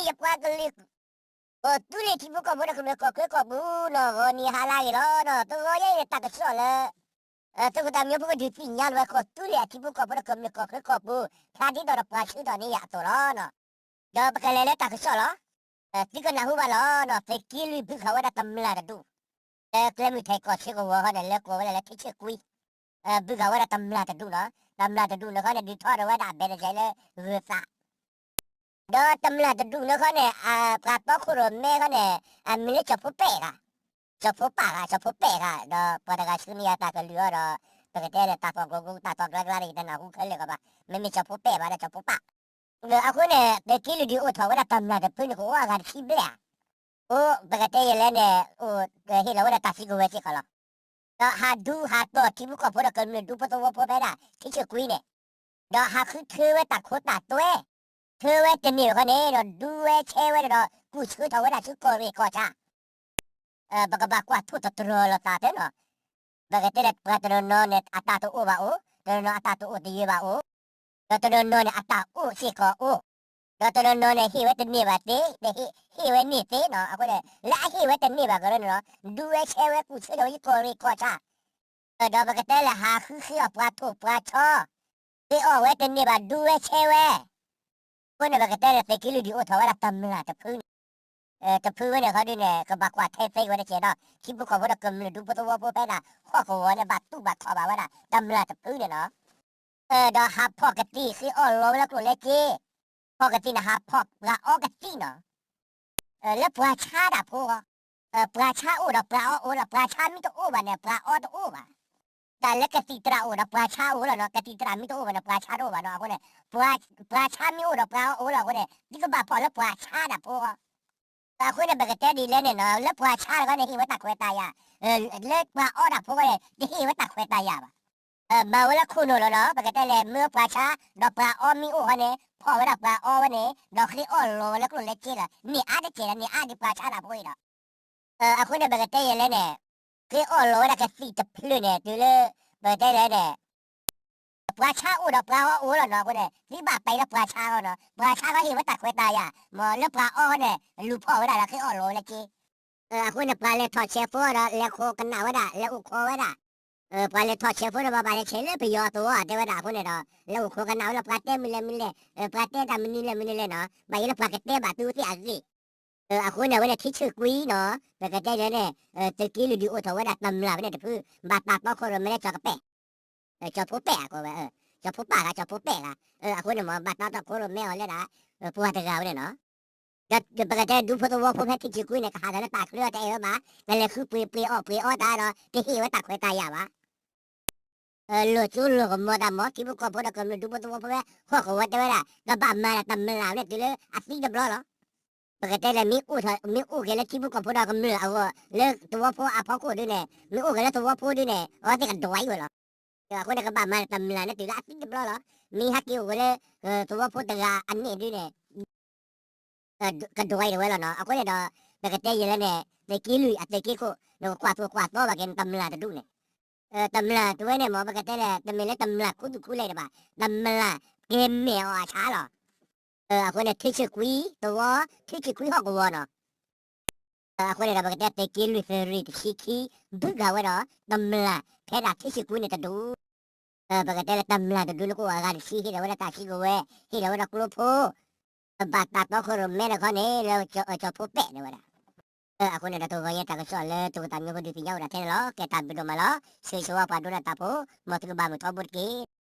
ယပှၤကလုာ် ကီၢ်သူလ့ၤထံဖိကီၢ်ဖိဒီးကမျၢၢ်ကီၢ်ချၢကီၢ်ပူၤနီၤ ဂီၤနံၤဟါလၢအဂ့ၤလီၤနီၤ. တဂီၤညါအံၤန့ၣ် တၢ်ကစီၣ်လၢ သုးခိၣ်သးမံဖိကဒုးသ့ၣ်ညါလီၤဝဲ ကီၢ်သူလ့ၤအထံဖိကီၢ်ဖိဒီးကမျၢၢ်ကီၢ်ချၢကီၢ်ပူၤ ဖျါဒ်သိးဒီးပှၤဆှၢထီၣ်န့ၢ်ယၤအသိးလီၤနီၤ. ဒီးပကလဲၤလၢတၢ်ကစီၣ်လီၤ. သုကနၢ်ဟူဘၣ်လီၤနီၤ သုးက့လွံၢ်ဘုၣ်ဃာ်ဝဲဒၣ်တမျၢ်တဒူၣ်, လၢကျဲမုၢ်ထံးကီၢ်ဆၢကဝီၤဃီန့ၣ် လၢကိးဝဲဒၣ်လၢထံဆၢကွံ ဘုၣ်ဃာ်ဝဲဒၣ်တမျၢ်တဒူၣ်နီၤ. တမျၢ်တဒူၣ်န့ၣ်ဃီန့ၣ် ဒုးထီၣ်ထီၣ်ဝဲဒၣ်အဘဲၣ်တယဲလၢဂၢၤသး ဒီးတမျၢ်တဒူၣ်န့ၣ်ဃီန့ၣ် ပှၤတီခိၣ်ရိၣ်မဲဃီန့ၣ် အမံၤလၢကၠီၤဖိပဲာ်ဂၤ, ကၠီၤဖိပၢ်ဂၤ, ကၠီၤဖိပဲာ်ဂၤ, ဒီးပှၤတဂၤဆူမဲာ်ညါတၢ်ကလုၢ်အီၤဒီး ပကတဲလၢတၢ်သီၣ်ကျိ တၢ်သီၣ်ကျါကျါန့ၣ် ယတနၢ်ဟူခဲလၢာ်ကီးဘၣ်, မ့မ့ၢ်ကၠီၤဖိပဲာ်ဘၣ်ဒီးကၠီၤဖိပၢ်. အဃိန့ၣ် သုးက့လွံၢ်ဒုးအိၣ်ထီၣ်ဝဲဒၣ်တမျၢ်တဖုန့ၣ် ကအိၣ်အဂၤတဆံဘျဲၣ်ဧါ. အိၣ် ပကတဲယဲလဲၣ်န့ၣ် အိၣ်ဟ့ၣ်လီၤဝဲဒၣ်တၢ်စုကဝဲၤစ့ၢ်ကီးလီၤ. ဒီးဟးဒူဟးတီၢ်ထံဖိကီၢ်ဖိဒီးကမျၢၢ်ဒူဖိသဝီဖိဖဲဒၣ် ထံဆၢကွံန့ၣ်, ဒီးဟးဃုထၢဝဲတၢ်ခိတၢ်သွဲ, ထၢဝဲတန့ၢ်ဘၣ်ဃီန့ၣ် ဒီးဒူဝဲဆဲဝဲဒီး ကူၣ်ဆၢထီၣ်ဝဲဒၣ်ဆူကီၢ်ရ့ၣ်ကီၢ်ဆၣ် ပကဘၣ်ကွၢ်ထိၣ်သတြီၤလိာ်သးသ့နီၤ. ပကတဲလၢပှၤတနီၤနီၤန့ၣ် အတၢ်တအိၣ်ဘၣ်အိၣ်, တနီၤနီၤအတၢ်တအိၣ်တယၢၤဘၣ်အိၣ်, ဒီးတနီၤနီၤန့ၣ် အတၢ်အိၣ်စ့ၢ်ကီးအိၣ်, ဒီးတနီၤနီၤန့ၣ် ဟ့ၣ်ဝဲတန့ၢ်ဘၣ်သ့, ဟ့ၣ်ဝဲန့ၢ်သ့နီၤ. အဃိန့ၣ် လၢအဟ့ၣ်ဝဲတန့ၢ်ဘၣ်ကရၢန့ၣ်လီၤ, ဒူဝဲဆဲဝဲကူၣ်ဆၢထီၣ်ဝဲကီၢ်ရ့ၣ်ကီၢ်ဆၣ် ဒီးပကတဲလၢဟးဃုဃ့အီၣ်ပှၤထိၣ်ပှၤဆီ, ဃ့အီၣ်ဝဲတန့ၢ်ဘၣ် ဒူဝဲဆဲဝဲ. အဃိန့ၣ် ပကတဲလၢသုးက့လွံၢ်ဒုးအိၣ်ထီၣ်ဝဲဒၣ်တမျၢ်တဖုန့ၣ်, တဖုဝဲန့ၣ်ဃီဒုန့ၣ် ကဘၣ်ကွၢ်ထဲသ့ဝဲတက့ၢ်ဒီး ထံဖိကီၢ်ဖိဒီးကမျၢၢ်ဒူဖိသဝီဖိဖဲဒၣ်ဟီၣ်ကဝီၤန့ၣ် ဘၣ်တူၢ်ဘၣ်ခီၣ်ဘၣ်ဝဲဒၣ်တမျၢ်တဖုန့ၣ်နီၤ. ဒီးဟးဖီၣ်ကသံၣ်ဃ့အီၣ်လီၤဝဲလၢကျိၣ်လၢစ့, ဖီၣ်ကသံၣ်န့ၣ် ဟးဖီၣ်ပှၤအီကသံၣ်နီၤ. လၢပှၤဆါတၢ်ဖိဃီ, ပှၤဆါအိၣ်ဒီးပှၤအီအိၣ်လီၤ, ပှၤဆါမ့ၢ်တအိၣ်ဘၣ်န့ၣ် ပှၤအီတအိၣ်ဘၣ်. တၢ်လၢကသံၣ်သရၣ်အိၣ်ဒီးပှၤဆါအိၣ်လီၤနီၤ, ကသံၣ်သရၣ်မ့ၢ်တအိၣ်ဘၣ်န့ၣ် ပှၤဆါတအိၣ်ဘၣ်နီၤ. အဃိန့ၣ် ပှၤဆါမ့ၢ်အိၣ်ဒီးပှၤအီအိၣ်လီၤအဃိန့ၣ် သုကဘၣ်ဖီၣ်လၢပှၤဆါတၢ်ဖိဃီ. အဃိန့ၣ် ပကတဲဒ်လဲၣ်န့ၣ်နီၤ, လၢပှၤဆါတဂၤန့ၣ် ဟ့ၣ်ဝဲတၢ်ခွဲးတၢ်ယာ်, လၢပှၤအီတၢ်ဖိဃီန့ၣ် တဟ့ၣ်ဝဲတၢ်ခွဲးတၢ်ယာ်ဘၣ်. မၤဝဲလၢခိၣ်နူာ်လီၤနီၤ, ပကတဲလဲၣ် မ့ၢ်ပှၤဆါ ဒီးပှၤအီမ့ၢ်အိၣ်ဃီန့ၣ် ဖီၣ်ဝဲဒၣ်ပှၤအီဝဲန့ၣ် ဒီးဃ့အီၣ်လီၤဝဲလၢကျိၣ်လၢစ့လီၤ, န့ၢ်အါတကဲးဒီး န့ၢ်အါဒ်ပှၤဆါတၢ်ဖိအံၤဒီး အဃိန့ၣ် ပကတဲယဲလဲၣ်န့ၣ်, ဃ့အီၣ်လီၤဝဲဒၣ်ကသံၣ်တဖျၢၣ်န့ၣ် တုၤလၢ ပကတဲလဲၣ်န့ၣ် ပှၤဆါအိၣ်ဒီးပှၤအီအိၣ်လီၤနီၤ. အဃိန့ၣ် သုဘၣ်ပာ်လၢပှၤဆါလီၤနီၤ, ပှၤဆါဃီဟ့ၣ်ဝဲတၢ်ခွဲးတၢ်ယာ်, မ့ၢ်လၢပှၤအီဃီန့ၣ် လူၤဖီၣ်ဝဲဒၣ်ဒီးဃ့အီၣ်လီၤဝဲလၢက့ အဃိန့ၣ် ပှၤလဲၤထီၣ်ဆဲးဖိဒီး လဲၤခိးကနၣ်ဝဲဒၣ် လဲၤအိၣ်ခိးဝဲဒၣ်, ပှၤလဲၤထီၣ်ဆဲးဖိဒီး ဘၣ်ဘၣ်လဲၤဆဲးလၢပယီၤသဝီ တဲဝဲဒၣ်အဃိန့ၣ်ဒီး လဲၤအိၣ်ခိးကနၣ်ဝဲလၢပှၤတဲမနုၤလဲၣ်မနုၤလဲၣ်, ပှၤတဲတၢ်မနုၤလဲၣ်မနုၤလဲၣ်နီၤ, ဘၣ်ယဲလၢပှၤကတဲဘၣ်သုသ့ၣ်အဂ့ၢ်. အဃိန့ၣ် အဝဲန့ၣ်ထံဆၢကွံနီၤ, ပကတဲန့ၣ် သုးက့လွံၢ်ဒုးအိၣ်ထီၣ်ဝဲဒၣ်တမျၢ်ဖဲန့ၣ်တဖု, ဘၣ်တၢ်တီခိၣ်ရိၣ်မဲလၢကၠီၤကပဲၣ် ကၠီၤဖိပဲၣ်အကိးဝဲ, ကၠီၤဖိပၢ်ဂၤ ကၠီၤဖိပဲၣ်ဂၤ, အဃိန့ၣ်မ့ၢ် ဘၣ်တီခိၣ်ရိၣ်မဲအီၤလၢဒၣ် ပှၤတဂၤဝဲန့ၣ်နီၤ. ဒီးပကတဲဒူဖိသဝီဖိဖဲထံဆၢကွံန့ၣ် ကဟးထီၣ်လၢတၢ်ချၢအီၤတအဲၣ်ဝဲဘၣ်, ကလဲၤဃုပှ့ၤပှ့ၤအီၣ်ပှ့ၤအီတၢ်ဒီး တဟ့ၣ်ဝဲတၢ်ခွဲးတၢ်ယာ်ဘၣ်. လိၣ်ကၠိလိၣ်ကမီၤတၢ်မီၤ ထံဖိကီၢ်ဖိဒီးကမျၢၢ်ဒူဖိသဝီဖိဖဲ ဟီၣ်ကဝီၤတဲဝဲဒၣ် ကဘၣ်မၤတၢ်တမျၢ်ဝဲန့ၣ်တုၤလၢအသံတဘျီလီၤ. ပကတဲလဲၣ် မ့ၢ်အိၣ်က့ၤလၢထံဖိကီၢ်ဖိဒီးကမျၢၢ်အဂီၢ် လၢသဝီဖိအဖီခိၣ်ဒုန့ၣ် မ့ၢ်အိၣ်က့ၤလၢသဝီဖိဒုန့ၣ် အဝဲသ့ၣ်ကဒွးအံၤဝဲလီၤ. အဃိန့ၣ် ကဘၣ်မၤတမျၢ်န့ၣ်တုၤလၢအသံတဘျီလီၤ. မ့ၢ်ဟဲက့ၤအိၣ်ဝဲလၢ သဝီဖိတဂၤအန့ၣ်ဒုန့ၣ် ကဒွးအံၤတဝဲလီၤနီၤ. အဃိန့ၣ်ဒီး ပကတဲယဲလဲၣ်န့ၣ် သုးက့လွံၢ်အသုးက့ခိၣ် နကကွၢ်သိၣ်ကွၢ်သီဘၣ်က့ၤနတမျၢ်တဒူၣ်န့ၣ် တမျၢ်တဝဲန့ၣ်မ့ၢ် ပကတဲလဲၣ် တမ့ၢ်လၢတမျၢ်ခူသူၣ်ခူလဲၣ်တဘၣ်, တမျၢ်ကဲမဲာ်အီၤအဆါလီၤ. အဃိန့ၣ် ထံဆၢကွံသဝီ ထံဆၢကွံဟီၣ်ကဝီၤနီၤ. အဃိန့ၣ်ဒီး ပကတဲသုးက့လွံၢ်သုးရ့ၣ်တဆံခံ ဘုၣ်ဃာ်ဝဲဒီး တမျၢ်ဖဲဒၣ်ထံဆၢကွံန့ၣ်တဒူၣ် ပကတဲလၢတမျၢ်တဒူၣ်န့ၣ်ကအိၣ်အဂၤတဆံ ဟ့ၣ်လီၤဝဲဒၣ်တၢ်စုကဝဲၤ ဟ့ၣ်လီၤဝဲဒၣ်ကျိဖိ ဘၣ်တၢ်တီခိၣ်ရိၣ်မဲတခီန့ၣ် လၢကၠီၤဖိပဲၣ်န့ၣ်ဝဲဒၣ်. အဃိန့ၣ်ဒီး တဂီၤညါတၢ်ကစီၣ်လၢသုးခိၣ်သးမံဖိဒုးသ့ၣ်ညါအိၣ်ဒၣ်ထဲန့ၣ်လီၤ. ကဲတၢ်ဘျုးဒိၣ်မးလီၤ. ဆၢဂ့ၤဆၢဝါပှၤဒိကနၣ်တၢ်ဖိ မ်သုကဘၣ်မုာ်ထီဘိတက့ၢ်.